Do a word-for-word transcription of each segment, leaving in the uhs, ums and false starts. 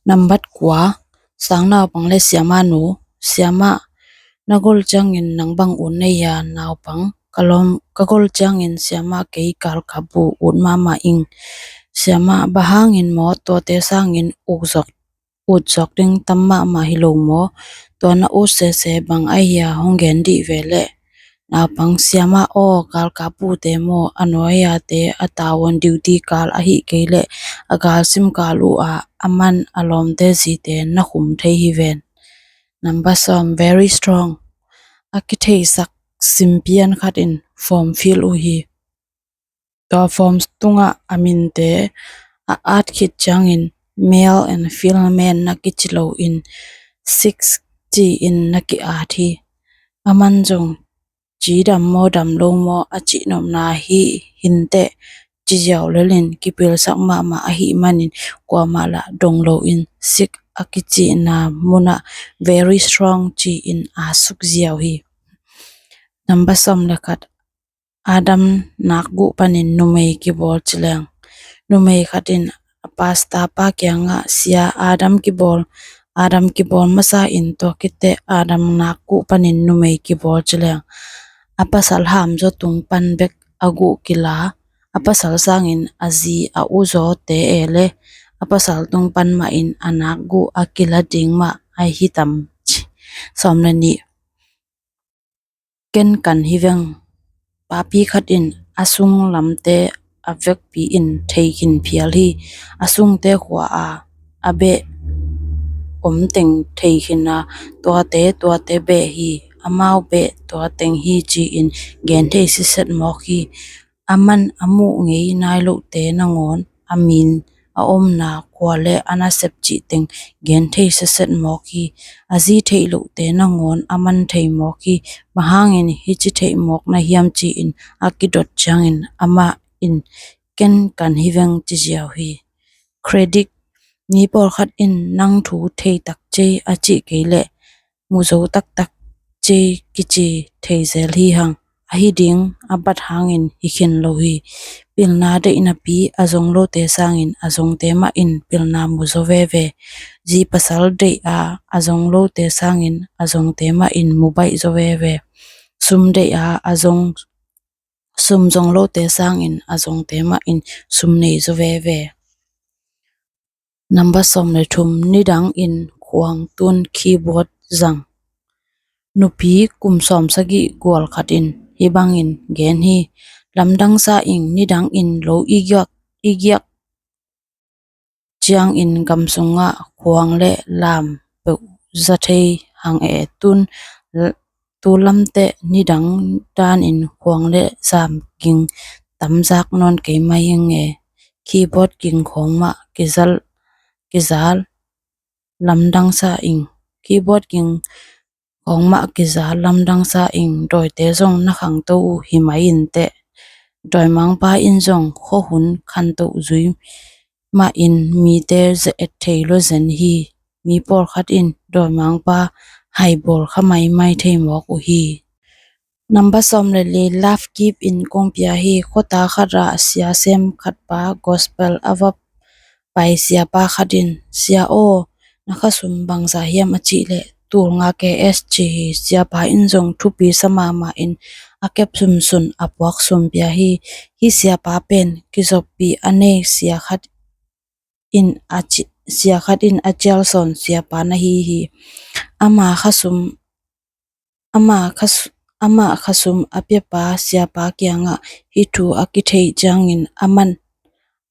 Nambat kua, sang naupang le siamah nu. Siamah, na gol ciangin nang bang ut na hia? Naupang, ka lawm, ka gol ciangin siamah kei galkap bu ut mahmah ing. Siamah, bang hangin maw, tuate sangin ut zawk, ut zawk ding tam mahmah hi lo maw? Tua na ut sese bang ahi hia, hong gen dih ve leh. Naupang, siamah aw, galkap bute maw, a nuai-ate a tavuan duty kal ahih kei leh a galsim kal uh a, aman a lawmte zite na khum thei hi ven. Nambat sawm, very strong. A kitheisak simpian khat in form fill uh hi. Tua form tungah a minte a at khit ciangin male and female na kici loin six ci-in na ki-at hi. Aman zong cidam maw, dam lo maw, a cihnopna hi hinteh, ci ziau lelin kipilsak mahmah ahih manin kuamah lah dong loin six a kicihna munah very strong ci-in a suk ziau hi. Nambat sawm le khat, Adam nakguh panin numei kibawl ci leng. Numei khat in a pastor pa kiangah, sia, Adam kibawl, Adam kibawl masa in, tua khit teh Adam nakguh panin numei kibawl ci leng. A pasal hamzaw tung pan bek a guh kila, a pasal sangin a zi a u zawte e le, a pasal tung pan mahin a nakguh a kila ding mah ahi tam ci. Sawm le nih, ken kan hi veng. Papi khat in a sung lamte a vekpi in thei khin phial hi. A sungte khua a, a beh om teng thei khin a, tuate, tuate beh hi. Amau beh tua teng hi ci-in gen thei siset mawk hi. Aman a muh ngei nai lohte nangawn a min, a omna khua le a nasep cih teng gen thei siset mawk hi. A zi theih lohte nangawn aman thei mawk hi. Bang hangin hici theih mawk na hiam ci-in a kidot ciangin amah in ken kan hi veng ci ziau hi. Credit, mi pawlkhat in nang thu thei tak cei a cih kei leh muzo taktak cei kici thei zel hi hang. Ahi ding a bat hangin hi khin lo hi. Pilna deih napi a zong lote sangin a zongte mah in pilna muzo veve. Zi pasal deih a a zong lote sangin a zongte mah in mubaih zo veve. Sum deih a a zong, sum zong lote sangin a zongte mah in sum nei zo veve. Nambat sawm le thum, nidang in khuang tun keyboard zang. Nupi kum sawm sagih gual khat in hih bangin gen hi. Lamdang sa ing, nidang in lo i giak, i giak ciangin gam sungah khuang le lam peuh za thei hang e. Tun, tu lamteh nidang danin khuang le zam ging tamzak nawn kei mai ing e. Keyboard ging khawng mah kizal, kizal lamdang sa ing. Keyboard ging khawng mah kizal lamdang sa ing. Dawite zong na khangto uh hi mai inteh. Dawimangpa in zong khuahun khantoh zui mahin mite ze-et thei lua zen hi. Mi pawlkhat in dawimangpa haibawl kha maimai thei mawk uh hi. Nambat sawm le li, love gift in kong pia hi. Khuata khat ah sia sem khat pa gospel a va pai siapa khat in, sia aw, na khasum bangza hiam a cih leh, tul nga K S ci hi. Siapa in zong thupi sa mahmah in a kep sumsun a puak sum pia hi. Hih siapa pen kizoppi a nei sia khat in a ci, sia khat in a cial sawn siapa na hi hi. Ama khasum, ama khas-, ama khasum a piapa siapa kiangah hih thu a kitheih ciangin aman,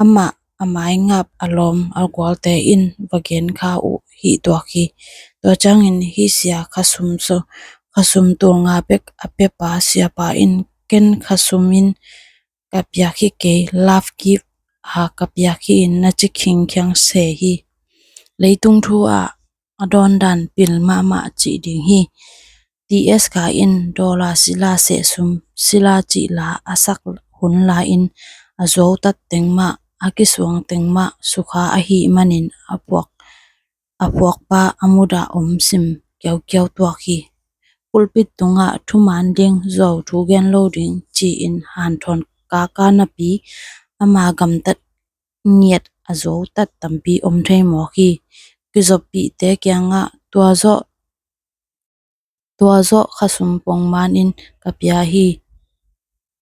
amah a maingap a lawm a gualte in va gen kha uh hih tuak hi. Tua ciangin hih sia khasum so, khasum tul nga bek a piapa siapa in ken khasum in ka piak hi kei, love gift a ka piak hi in na ci khingkhiang se hi. Leitung thu ah a dawndan pil mahmah cih ding hi. T S Kha in dollar sila seh sum, sila cih la a sak hun la in a zuautat teng mah, a kisuang teng mah sukha ahih manin a puak, a puakpa a mudah om sim kiaukiau tuak hi. Pulpit tungah thuman ding, zuau thu gen lo ding ci-in hanthawn kaka napi ama gamtat ngiat a zuautat tampi om thei mawk hi. kizoppihte kiangah, tua zawh, tua zawh khasum pongmanin ka pia hi.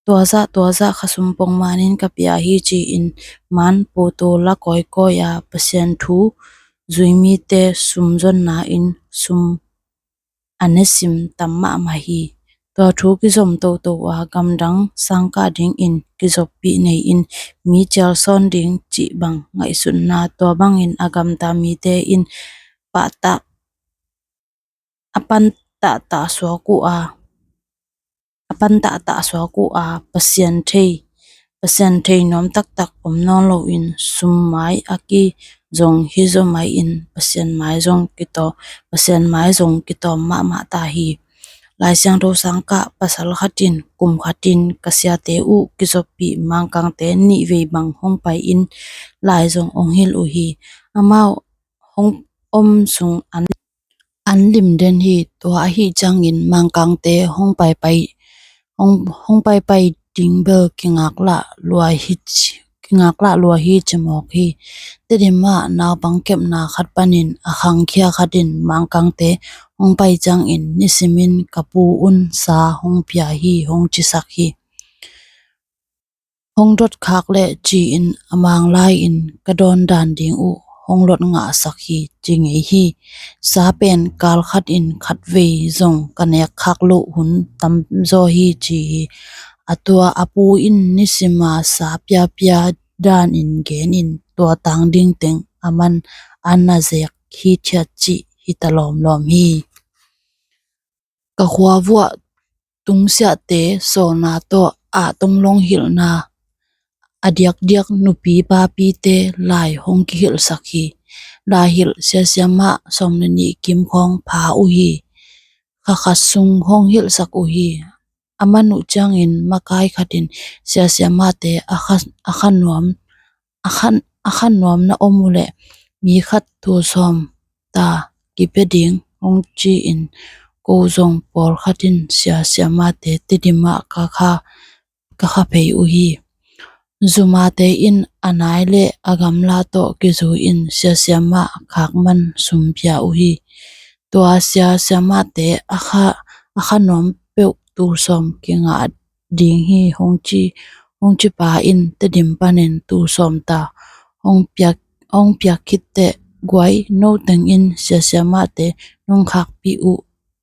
Tua zah, tua zah khasum pongmanin ka pia hi, ci-in man putu la kawikawi a Pasian thu zui mite sum zonna in sum a nesim tam mahmah hi. Tua thu kizom toto a gamdang sangkah dingin kizoppih nei-in mi cialsawn ding cih bang ngaihsutna, tua bangin a gamta mite in pahtah a pan tahtah suak uh a, a pan tahtah suak uh a, Pasian thei, Pasian thei nuam taktak om nawn loin sum mai a ki zong hi zaw mai-in Pasian mai zong kitawm, Pasian mai zong kitawm mahmah ta hi. Lai Siangtho sangkah pasal khat in kum khat in ka siate uh kizoppih Mangkangte nih vei bang hong pai-in lai zong hong hilh uh hi. Amau hong om sung an an lim den hi. Tua ahi ciangin Mangkangte hong paipai, hong, hong paipai ding bel kingaklah lua hi ci, kingaklah lua hi ci mawk hi. Tedim ah naupang kepna khat panin a khangkhia khat in Mangkangte hong pai ciangin nisimin ka pu un sa hong pia hi hong cisak hi. Hong dot khak leh ci-in a Mang lai-in ka dawn dan ding uh hong lot ngahsak hi ci ngei hi. Sa pen kal khat in khat vei zong ka nek khak loh hun tam zaw hi ci hi. A tua a pu in nisima sa piapia danin genin tua tang ding teng a man an na zek hi thiat cih hi ta lawmlawm hi. Ka khua vuah tungsiahte sawlna tawh a tonglong hilhna a diakdiak nupi papite lai hong kihilhsak hi. Lai hilh siasiamah sawm le nih kim khawng pha uh hi. Kha khat sung hong hilhsak uh hi. A man uh ciangin makai khat in siasiamahte a kha, a kha nuam a khan, a khan nuam na om uh leh mi khat tul sawm ta kipia ding hong ci-in ko zong pawlkhat in siasiamahte Tedim ah ka kha, ka kha phei uh hi. Zumate in a nai le a gamla tawh kizui-in siasiamah khak man sum pia uh hi. Tua siasiamahte a kha, a kha nuam peuh tul sawm kingah ding hi hong ci, hong ci pa in Tedim panin tul sawm ta hong piak, hong piak khit teh guai, no teng in siasiamahte nong khakpih uh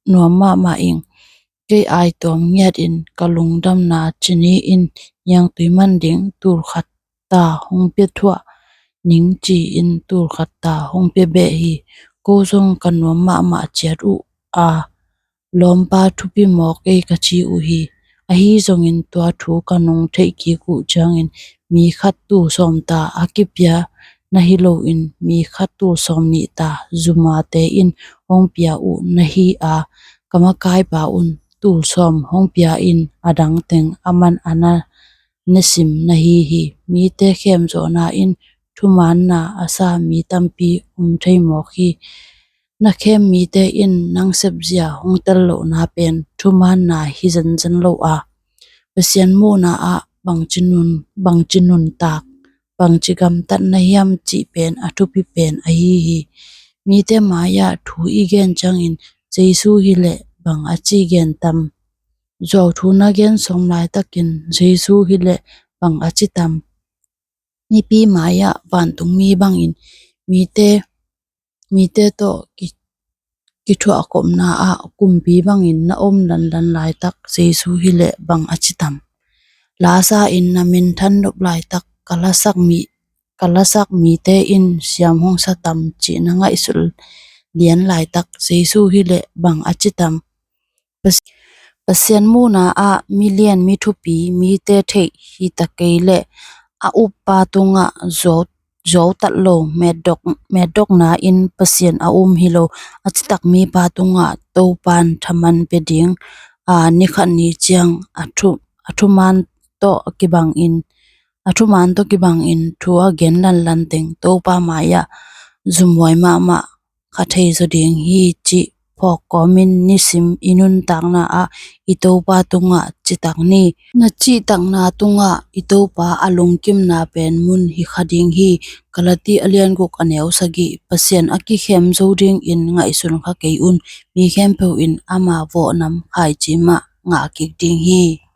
nuam mahmah ing. Kei ai tuam ngiat in ka lungdamna cini in niangtui man ding tul khat ta hong pia thuah ning ci-in tul khat ta hong pia beh hi. Ko zong ka nuam mahmah ciat uh a, lawmpa thupi mawk ei ka ci uh hi. Ahi zongin tua thu ka nung theih kik uh ciangin mi khat tul sawm ta a kipia na hi loin mi khat tul sawm nih ta zumate in hong pia uh na hi a, ka makaipa un tul sawm hong pia in a dang teng a man a na nesim na hi hi. Mite khemzawhna in thumaanna a sa mi tampi om thei mawk hi. Na khem mite in nang sepzia hong tel lohna pen thumaanna hi zenzen lo a, Pasian muhna ah bangci nun, bangci nuntak, bangci gamtat na hiam cih pen a thupi pen ahi hi. Mite mai-ah thu i gen ciangin Jesu hileh bang a ci gen tam? Zuauthu na gen sawm laitakin Jesu hileh bang a ci tam? Mipi mai-ah vantungmi bangin mite, mite tawh ki, kithuahkhopna ah kumpi bangin na om lanlan laitak Jesu hileh bang a ci tam? Lasa in na minthan nop laitak ka lasak mi, ka lasak mite in siam hong sa tam cih na ngaihsut lian laitak Jesu hileh bang a ci tam? Pas-, Pasian muhna ah milian mithupi mite theih hi ta kei leh a uppa tungah zuau, zuau tat lo metdok, metdokna in Pasian a um hi lo a citak mipa tungah Topan thaman pia ding a, nikhat ni ciang a thu, a thumaan tawh kibangin, a thumaan tawh kibangin thu a gen lanlan teng Topa mai-ah zumhuai mahmah kha thei zaw ding hi cih phawk kawmin nisim i nuntakna ah i Topa tungah citak ni. Na cihtakna tungah i Topa a lungkimna pen mun hi kha ding hi. Galati a lian guk a neu sagih. Pasian a kikhem zo dingin ngaihsun kha kei un. Mi khempeuh in ama vawh nam khaici mah ngah kik ding hi.